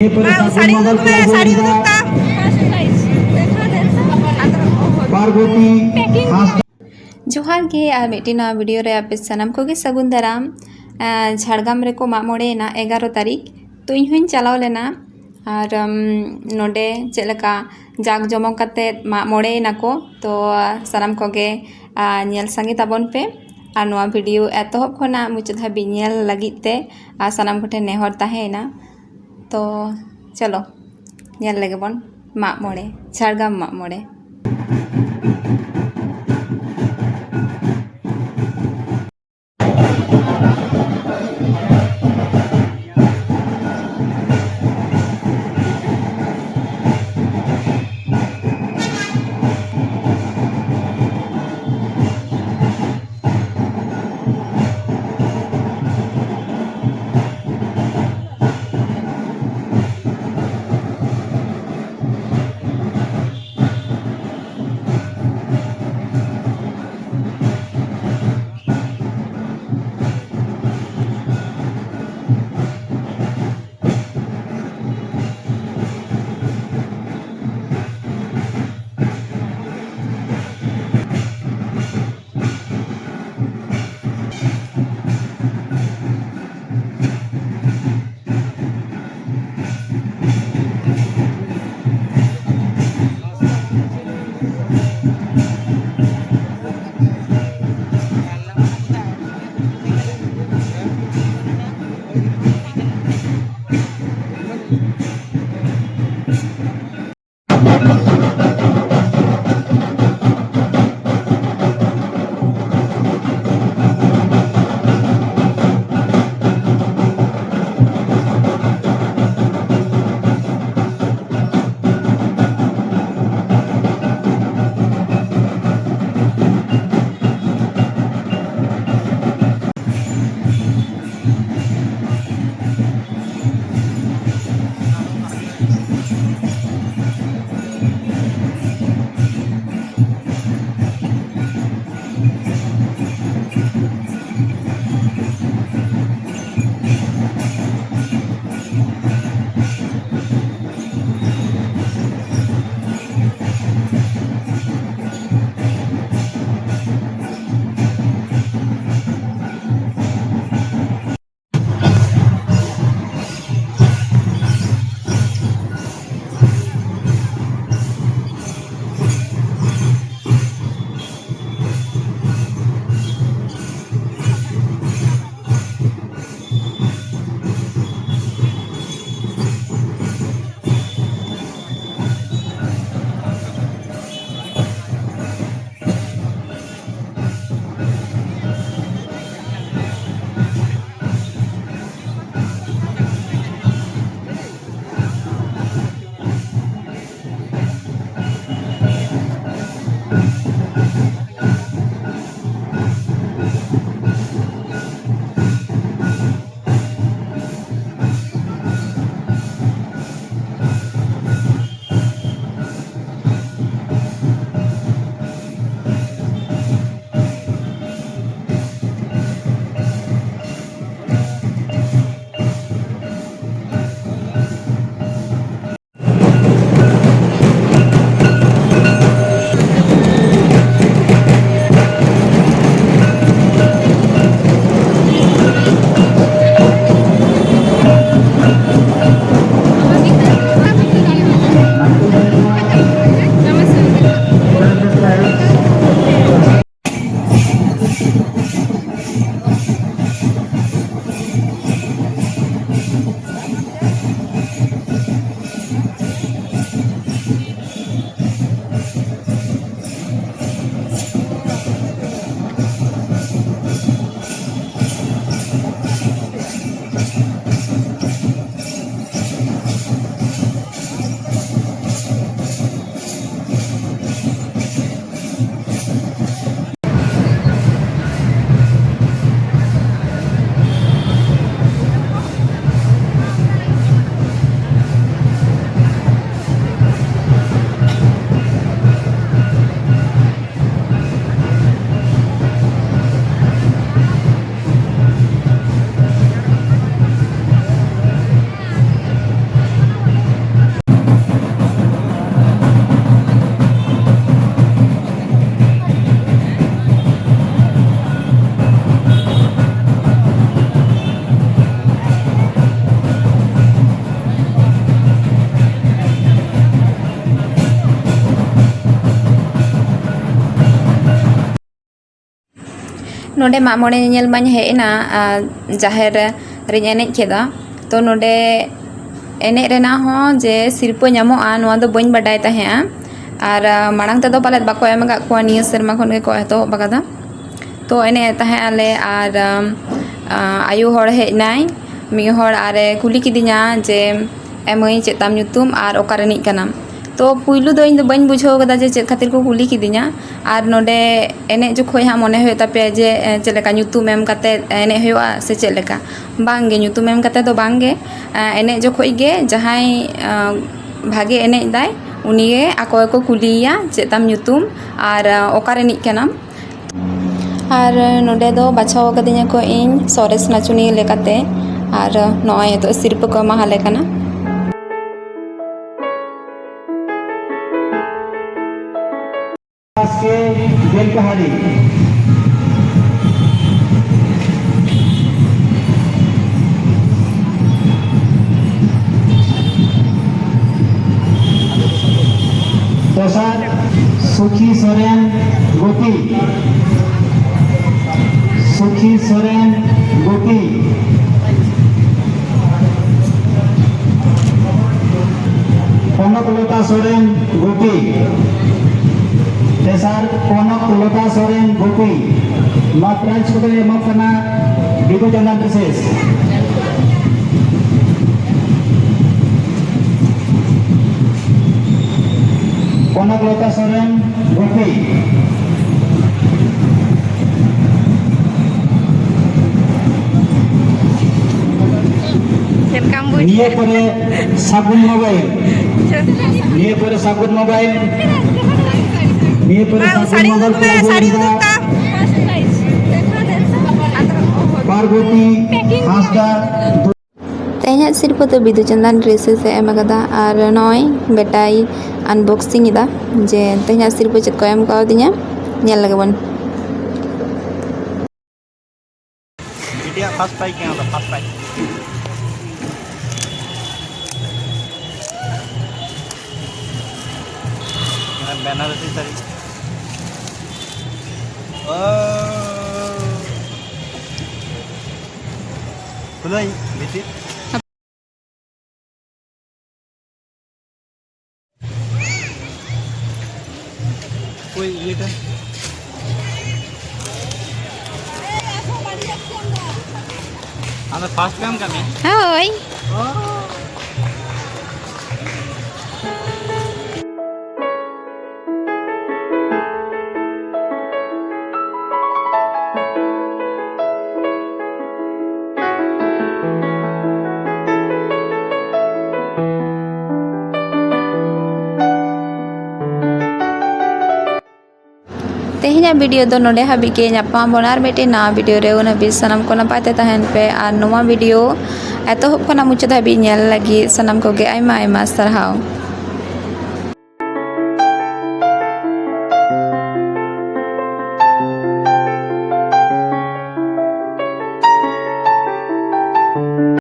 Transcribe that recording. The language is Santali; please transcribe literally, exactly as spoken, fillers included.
ᱢᱟ, ᱥᱟᱹᱲᱤ ᱩᱫᱩᱜ ᱢᱮ, ᱥᱟᱹᱲᱤ ᱩᱫᱩᱜ ᱛᱟᱢ᱾ ᱯᱟᱨᱵᱚᱛᱤ ᱦᱟᱸᱥᱫᱟ᱾ ᱡᱚᱦᱟᱨ ᱜᱮ, ᱟᱨ ᱢᱤᱫᱴᱤᱡ ᱱᱟᱣᱟ ᱵᱷᱤᱰᱤᱭᱳ ᱨᱮ ᱟᱯᱮ ᱥᱟᱱᱟᱢ ᱠᱚᱜᱮ ᱥᱟᱹᱜᱩᱱ ᱫᱟᱨᱟᱢ᱾ ᱟᱸ, ᱡᱷᱟᱲᱜᱨᱟᱢ ᱨᱮᱠᱚ ᱢᱟᱜ ᱢᱚᱬᱮᱭᱮᱱᱟ ᱮᱜᱟᱨᱚ ᱛᱟᱹᱨᱤᱠᱷ᱾ ᱛᱚ, ᱤᱧ ᱦᱚᱸᱧ ᱪᱟᱞᱟᱣ ᱞᱮᱱᱟ᱾ ᱟᱨ, ᱩᱢ, ᱱᱚᱰᱮ ᱪᱮᱫ ᱞᱮᱠᱟ ᱡᱟᱠ ᱡᱚᱢᱚᱠ ᱠᱟᱛᱮ ᱢᱟᱜ ᱢᱚᱬᱮᱭᱮᱱᱟ ᱠᱚ᱾ ᱛᱚ, ᱥᱟᱱᱟᱢ ᱠᱚᱜᱮ, ᱟᱸ, ᱧᱮᱞ ᱥᱟᱸᱜᱮ ᱛᱟᱵᱚᱱ ᱯᱮ᱾ ᱟᱨ ᱱᱚᱣᱟ ᱵᱷᱤᱰᱤᱭᱳ ᱮᱛᱚᱦᱚᱵ ᱠᱷᱚᱱᱟᱜ ᱢᱩᱪᱟᱹᱫ ᱦᱟᱹᱵᱤᱡ ᱧᱮᱞ ᱞᱟᱹᱜᱤᱫ ᱛᱮ, ᱟᱨ ᱥᱟᱱᱟᱢ ᱠᱚᱴᱷᱮᱱ ᱱᱮᱦᱚᱨ ᱛᱟᱦᱮᱸᱭᱮᱱᱟ᱾ ᱛᱚ, ᱪᱚᱞᱚ, ᱧᱮᱞ ᱞᱮᱜᱮ ᱵᱚᱱ ᱢᱟᱜ ᱢᱚᱬᱮ, ᱡᱷᱟᱲᱜᱨᱟᱢ ᱢᱟᱜ ᱢᱚᱬᱮ᱾ ᱱᱚᱰᱮ ᱢᱟᱜ ᱢᱚᱬᱮ ᱧᱮᱧᱮᱞ ᱢᱟᱧ ᱦᱮᱡ ᱮᱱᱟ, ᱟᱨ ᱡᱟᱦᱮᱨ ᱨᱮᱧ ᱮᱱᱮᱡ ᱠᱮᱫᱟ᱾ ᱛᱚ, ᱱᱚᱰᱮ ᱮᱱᱮᱡ ᱨᱮᱱᱟᱜ ᱦᱚᱸ ᱡᱮ ᱥᱤᱨᱯᱟᱹ ᱧᱟᱢᱚᱜᱼᱟ, ᱱᱚᱣᱟ ᱫᱚ ᱵᱟᱹᱧ ᱵᱟᱰᱟᱭ ᱛᱟᱦᱮᱸᱜᱼᱟ᱾ ᱟᱨ, ᱟ, ᱢᱟᱲᱟᱝ ᱛᱮᱫᱚ ᱯᱟᱞᱮᱫ ᱵᱟᱠᱚ ᱮᱢ ᱟᱠᱟᱫ ᱠᱚᱣᱟ, ᱱᱤᱭᱟᱹ ᱥᱮᱨᱢᱟ ᱠᱷᱚᱱ ᱜᱮᱠᱚ ᱮᱛᱚᱦᱚᱵ ᱟᱠᱟᱫᱟ᱾ ᱛᱚ, ᱮᱱᱮᱡ ᱮᱫ ᱛᱟᱦᱮᱸ ᱟᱞᱮ, ᱟᱨ, ᱟᱢ, ᱟ, ᱟᱭᱳ ᱦᱚᱲ ᱦᱮᱡ ᱮᱱᱟᱭ ᱢᱤᱫ ᱦᱚᱲ, ᱟᱨᱮ ᱠᱩᱞᱤ ᱠᱤᱫᱤᱧᱟ ᱡᱮ, "ᱮ ᱢᱟᱹᱭ, ᱪᱮᱫ ᱛᱟᱢ ᱧᱩᱛᱩᱢ ᱟᱨ ᱚᱠᱟ ᱨᱤᱱᱤᱡ ᱠᱟᱱᱟᱢ?" ᱛᱚ, ᱯᱩᱭᱞᱩ ᱫᱚ ᱤᱧ ᱫᱚ ᱵᱟᱹᱧ ᱵᱩᱡᱷᱟᱹᱣ ᱠᱟᱫᱟ ᱡᱮ ᱪᱮᱫ ᱠᱷᱟᱹᱛᱤᱨ ᱠᱚ ᱠᱩᱞᱤ ᱠᱤᱫᱤᱧᱟ᱾ ᱟᱨ ᱱᱚᱰᱮ ᱮᱱᱮᱡ ᱡᱚᱠᱷᱚᱡ ᱦᱟᱸᱜ ᱢᱚᱱᱮ ᱦᱩᱭᱩᱜ ᱛᱟᱯᱮᱭᱟ ᱡᱮ, ᱮ, ᱪᱮᱫ ᱞᱮᱠᱟ ᱧᱩᱛᱩᱢ ᱮᱢ ᱠᱟᱛᱮ ᱮᱱᱮᱡ ᱦᱩᱭᱩᱜᱼᱟ ᱥᱮ ᱪᱮᱫ ᱞᱮᱠᱟ? ᱵᱟᱝ ᱜᱮ, ᱧᱩᱛᱩᱢ ᱮᱢ ᱠᱟᱛᱮ ᱫᱚ ᱵᱟᱝ ᱜᱮ᱾ ᱮ, ᱮᱱᱮᱡ ᱡᱚᱠᱷᱚᱡ ᱜᱮ ᱡᱟᱦᱟᱸᱭ, ᱮ, ᱵᱷᱟᱜᱮ ᱮᱱᱮᱡ ᱫᱟᱭ, ᱩᱱᱤ ᱜᱮ ᱟᱠᱚ ᱜᱮᱠᱚ ᱠᱩᱞᱤᱭᱮᱭᱟ, "ᱪᱮᱫ ᱛᱟᱢ ᱧᱩᱛᱩᱢ ᱟᱨ, ᱮ, ᱚᱠᱟ ᱨᱤᱱᱤᱡ ᱠᱟᱱᱟᱢ?" ᱟᱨ ᱱᱚᱰᱮ ᱫᱚ ᱵᱟᱪᱷᱟᱣ ᱟᱠᱟᱫᱤᱧᱟ ᱠᱚ ᱤᱧ ᱥᱚᱨᱮᱥ ᱱᱟᱪᱚᱱᱤᱭᱟᱹ ᱞᱮᱠᱟᱛᱮ᱾ ᱟᱨ ᱱᱚᱜᱼᱚᱭ ᱱᱤᱛᱚᱜ ᱥᱤᱨᱯᱟᱹ ᱠᱚ ᱮᱢᱟᱦᱟᱞᱮ ᱠᱟᱱᱟ᱾ ᱵᱟᱥᱠᱮ, ᱵᱮᱞᱯᱟᱦᱟᱲᱤ᱾ ᱫᱚᱥᱟᱨ, ᱥᱩᱠᱷᱤ ᱥᱚᱨᱮᱱ, ᱜᱩᱯᱤ᱾ ᱥᱩᱠᱷᱤ ᱥᱚᱨᱮᱱ, ᱜᱩᱯᱤ᱾ ᱠᱚᱱᱚᱠ ᱞᱚᱛᱟ ᱥᱚᱨᱮᱱ, ᱜᱩᱯᱤ᱾ ᱛᱮᱥᱟᱨ, ᱠᱚᱱᱚᱠ ᱞᱚᱛᱟ ᱥᱚᱨᱮᱱ, ᱜᱩᱯᱤ᱾ ᱱᱚᱣᱟ prize ᱠᱚᱫᱚ ᱮᱢᱚᱜ ᱠᱟᱱᱟ ᱵᱤᱫᱩ ᱪᱟᱸᱫᱟᱱ ᱨᱤᱥᱮᱥ᱾ ᱠᱚᱱᱚᱠ ᱞᱚᱛᱟ ᱥᱚᱨᱮᱱ, ᱜᱩᱯᱤ᱾ ᱪᱮᱫ ᱞᱮᱠᱟᱢ ᱵᱩᱡᱽ ᱱᱤᱭᱟᱹ ᱠᱮᱫᱟ? ᱯᱚᱨᱮ ᱥᱟᱹᱜᱩᱱ ᱢᱳᱵᱟᱭᱤᱞ᱾ ᱪᱮᱫ? ᱱᱤᱭᱟᱹ ᱯᱚᱨᱮ ᱥᱟᱹᱜᱩᱱ ᱢᱳᱵᱟᱭᱤᱞ᱾ ᱱᱤᱭᱟᱹ ᱯᱚᱨᱮ ᱵᱟᱝ, ᱥᱟᱹᱜᱩᱱ ᱥᱟᱹᱲᱤ ᱢᱳᱵᱟᱭᱤᱞ ᱩᱫᱩᱜ ᱢᱮ, ᱠᱚᱲᱟ ᱥᱟᱹᱲᱤ ᱜᱤᱫᱽᱨᱟᱹ᱾ ᱩᱫᱩᱜ ᱛᱟᱢ᱾ ᱯᱟᱨᱵᱚᱛᱤ ᱦᱟᱸᱥᱫᱟ᱾ ᱛᱮᱦᱮᱧᱟᱜ ᱥᱤᱨᱯᱟᱹ ᱫᱚ ᱵᱤᱫᱩ ᱪᱟᱸᱫᱟᱱ ᱨᱤᱥᱮᱥ ᱮ ᱮᱢ ᱟᱠᱟᱫᱟ᱾ ᱟᱨ ᱱᱚᱜᱼᱚᱭ ᱵᱮᱴᱟᱭ unboxing ᱮᱫᱟ ᱡᱮ ᱛᱮᱦᱮᱧᱟᱜ ᱥᱤᱨᱯᱟᱹ ᱪᱮᱫ ᱠᱚ ᱮᱢ ᱠᱟᱣᱫᱤᱧᱟ, ᱧᱮᱞ ᱞᱮᱜᱮ ᱵᱚᱱ᱾ ᱵᱤᱴᱤᱭᱟᱜ first prize ᱠᱟᱱᱟ, first prize᱾ ᱵᱮᱱᱟᱨᱚᱥᱤ ᱥᱟᱹᱲᱤ᱾ ᱳ᱾ ᱠᱷᱩᱞᱟᱹᱭ ᱵᱷᱤᱛᱤᱨ᱾ ᱚᱠᱚᱭ ᱤᱭᱟᱹᱴᱟ? ᱟᱢ ᱫᱚ ᱯᱷᱟᱥᱴ ᱠᱟᱹᱢᱤ ᱠᱟᱹᱢᱤ? ᱦᱳᱭ᱾ ᱛᱮᱦᱮᱧᱟᱜ ᱵᱷᱤᱰᱤᱭᱳ ᱫᱚ ᱱᱚᱰᱮ ᱦᱟᱹᱵᱤᱡ ᱜᱮ᱾ ᱧᱟᱯᱟᱢ ᱟᱵᱚᱱ ᱟᱨ ᱢᱤᱫᱴᱮᱱ ᱱᱟᱣᱟ ᱵᱷᱤᱰᱤᱭᱳ ᱨᱮ᱾ ᱩᱱ ᱦᱟᱹᱵᱤᱡ ᱥᱟᱱᱟᱢ ᱠᱚ ᱱᱟᱯᱟᱭ ᱛᱮ ᱛᱟᱦᱮᱱ ᱯᱮ ᱟᱨ ᱱᱚᱣᱟ ᱵᱷᱤᱰᱤᱭᱳ ᱮᱛᱚᱦᱚᱵ ᱠᱷᱚᱱᱟᱜ ᱢᱩᱪᱟᱹᱫ ᱦᱟᱹᱵᱤᱡ ᱧᱮᱞ ᱞᱟᱹᱜᱤᱫ ᱥᱟᱱᱟᱢ ᱠᱚᱜᱮ ᱟᱭᱢᱟ ᱟᱭᱢᱟ ᱥᱟᱨᱦᱟᱣ᱾